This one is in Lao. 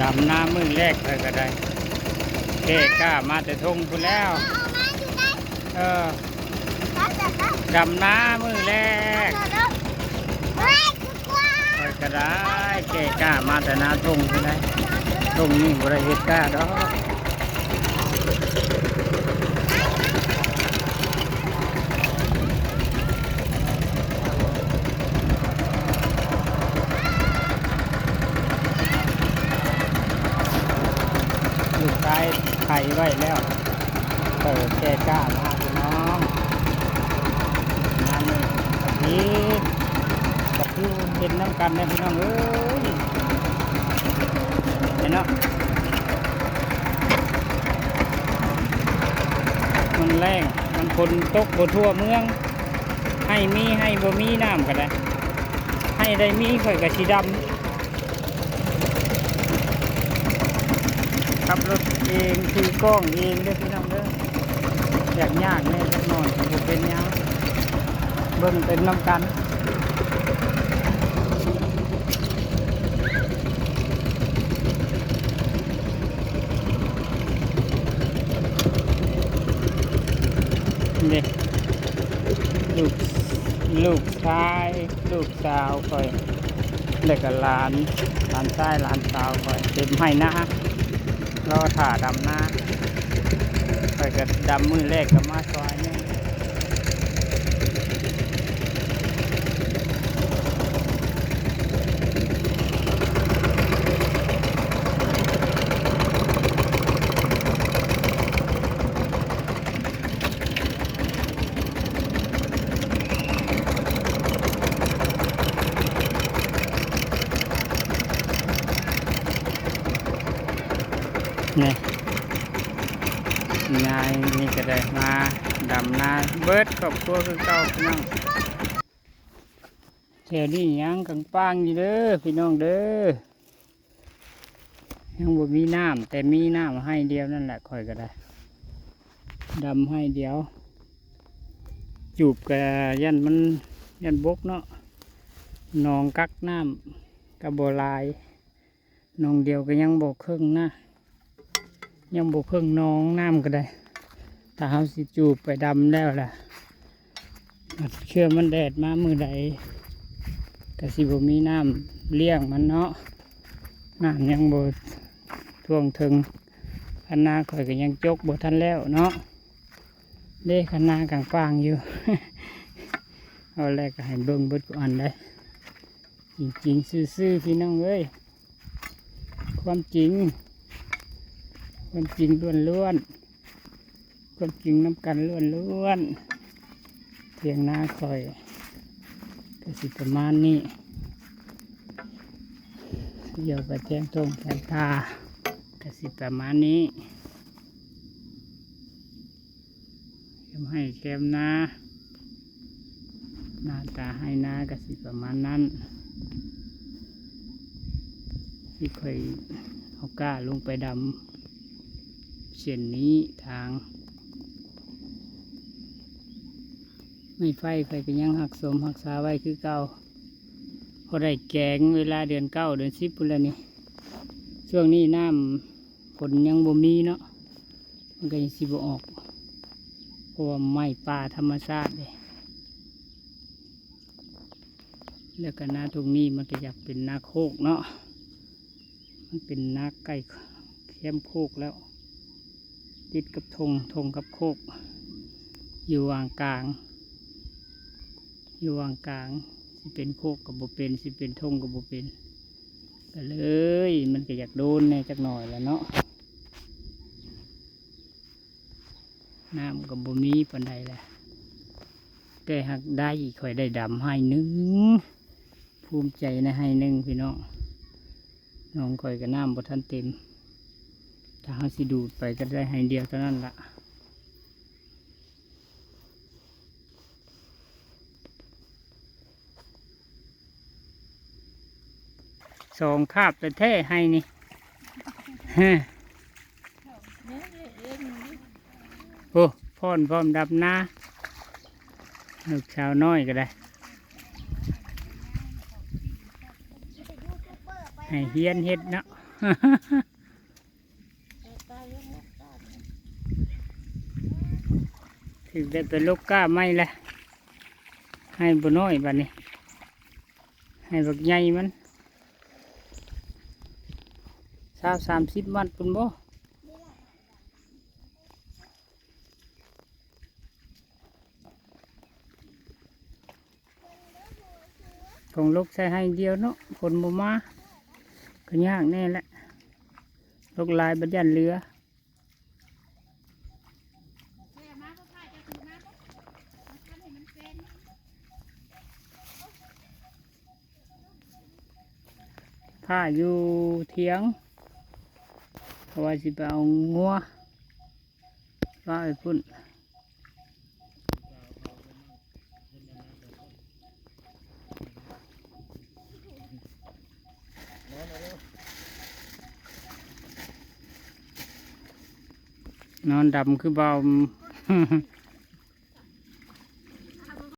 ດຳນາມື້ແລກຂ້ອຍກໍໄດ້ ແກ່ກ້າມາແຕ່ທົ່ງພຸ້ນແລ້ວ. ເອີ ດຳນາມື້ແລກ ຂ້ອຍກໍໄດ້ແກ່ກ້າມາແຕ່ນາທົ່ງພຸ້ນແລ້ວ. ທົ່ງນີ້ບໍ່ໄດ້ເຮັດກ້າດອກ. ລູກຊາຍໄຖໄວ້ແລ້ວ ເປີດແກ່ກ້າມາພີ່ນ້ອງ ງາມນີ້ກະດີ ກະຄືເຫັນນຳກັນແຫຼະພີ່ນ້ອງເອີຍ ເຫັນເນາະ. ມັນແລ້ງ ມັນຝົນຕົກບໍ່ທົ່ວເມືອງ ໄຮ່ມີ ໄຮ່ບໍ່ມີ ນ້ຳກໍໄດ້ ໄຮ່ໃດມີຂ້ອຍກໍຊິດຳ ຂັບລົດເອງ ຖືກ້ອງເອງເດີ້ພີ່ນ້ອງເດີ້ ຢາກຍາກແດ່ຈັກໜ້ອຍ ບໍ່ເປັນຫຍັງ ເບິ່ງໄປນຳກັນ. ນີ້ ລູກ ລູກຊາຍ ລູກສາວຂ້ອຍ ແລ້ວກໍຫຼານ ຫຼານຊາຍ ຫຼານສາວຂ້ອຍ ເຕັມໄຮ່ນາ ລໍຖ້າດຳນາ ຂ້ອຍກໍດຳມື້ແລກກໍມາຊ່ອຍໜຶ່ງ. ນີ້ ຍາຍນີ້ກໍໄດ້ມາດຳນາເບິດຄອບຄົວຄືເກົ່າພີ່ນ້ອງ. ແຖວນີ້ຍັງກາງປ່າງຢູ່ເດີພີ່ນ້ອງເດີ ຍັງບໍ່ມີນ້ຳ ແຕ່ມີນ້ຳໄຮ່ດຽວນັ້ນແຫຼະ ຂ້ອຍກໍໄດ້ດຳໄຮ່ດຽວ ຈູບກໍຢ້ານມັນ ຢ້ານບົກເນາະ ໜອງກັກນ້ຳກໍບໍ່ຫຼາຍ ໜອງດຽວກໍຍັງບໍ່ເຄິ່ງນະ ຍັງບໍ່ເຄິ່ງໜອງ ນ້ຳກໍໄດ້ ຖ້າເຮົາຊິຈູບໄປດຳແລ້ວລະ ເຊື່ອມັນແດດມາມື້ໃດ ກໍຊິບໍ່ມີນ້ຳລ້ຽງມັນເນາະ ນ້ຳຍັງບໍ່ຖ້ວງເຖິງ ຄັນນາຂ້ອຍກໍຍັງຈົກບໍ່ທັນແລ້ວເນາະ ເດ້ ຄັນນາກາງປ່າງຢູ່ ເອົາແລ້ວກໍໃຫ້ເບິ່ງເບິດທຸກອັນໄດ໋ ຈິງໆຊື່ໆ ພີ່ນ້ອງເອີຍ. ຄວາມຈິງ ຄວາມຈິງລ້ວນໆ ຄວາມຈິງນຳກັນລ້ວນໆ ຖຽງນາຂ້ອຍກໍຊິປະມານນີ້ ດຽວໄປແທງທົ່ງແທງທ່າກໍຊິປະມານນີ້. ແຄມໄຮ່ແຄມນາ ໜ້າຕາໄຮ່ນາກໍຊິປະມານນັ້ນ ທີ່ຂ້ອຍເອົາກ້າລົງໄປດຳເສັ້ນນີ້ທາງ ໄມ້ໄຜ່ຂ້ອຍກໍຍັງຮັກສົມຮັກສາໄວ້ຄືເກົ່າ ພໍໄດ້ແກງເວລາເດືອນເກົ້າເດືອນສິບພຸ້ນແຫຼະນີ້ ຊ່ວງນີ້ນ້ຳຝົນຍັງບໍ່ມີເນາະ ມັນກໍຍັງຊິບໍ່ອອກ ເພາະວ່າໄມ້ປ່າທຳມະຊາດເດ້ ແລ້ວກໍນາທົ່ງນີ້ມັນກໍຢາກເປັນນາໂຄກເນາະ ມັນເປັນນາໃກ້ແຄມໂຄກແລ້ວ ຕິດກັບທົ່ງ ທົ່ງກັບໂຄກ ຢູ່ຫວ່າງກາງ ຢູ່ຫວ່າງກາງ ຊິເປັນໂຄກກໍບໍ່ເປັນ ຊິເປັນທົ່ງກໍບໍ່ເປັນ ກໍເລີຍ ມັນກໍຢາກໂດນແດ່ຈັກໜ້ອຍລະເນາະ. ນ້ຳກໍບໍ່ມີປານໃດແຫຼະ ແຕ່ຫາກໄດ້ ຂ້ອຍໄດ້ດຳໄຮ່ໜຶ່ງ ພູມໃຈໃນໄຮ່ໜຶ່ງພີ່ນ້ອງ ໜອງຂ້ອຍກໍນ້ຳບໍ່ທັນເຕັມ ຖ້າເຮົາຊິດູດໄປກໍໄດ້ໄຮ່ດຽວເທົ່ານັ້ນລະ. ສອງຄາບແທ້ໆ ໄຮ່ນີ້ ໂອ້ ພ້ອນພ້ອມດຳນາ ລູກສາວນ້ອຍກໍໄດ້. ໃຫ້ຮຽນເຮັດເນາະ. ຖືກໄດ້ໄປລົກກ້າໃໝ່ລະ ໄຮ່ບໍ່ນ້ອຍບາດນີ້ ໄຮ່ບັກໃຫຍ່ມັນ ຊາວສາມສິບມັດພຸ້ນບໍ. ຕ້ອງລົກໃສ່ໄຮ່ດຽວເນາະ ຝົນບໍ່ມາ ກໍຍາກແດ່ແຫຼະ ລົກຫຼາຍບັດຢ້ານເຫຼືອ. ພ້າຢູ່ຖຽງ ເພາະວ່າຊິໄປເອົາງົວ ວ່າໄປພຸ້ນ ນອນດຳຄືບ່າວ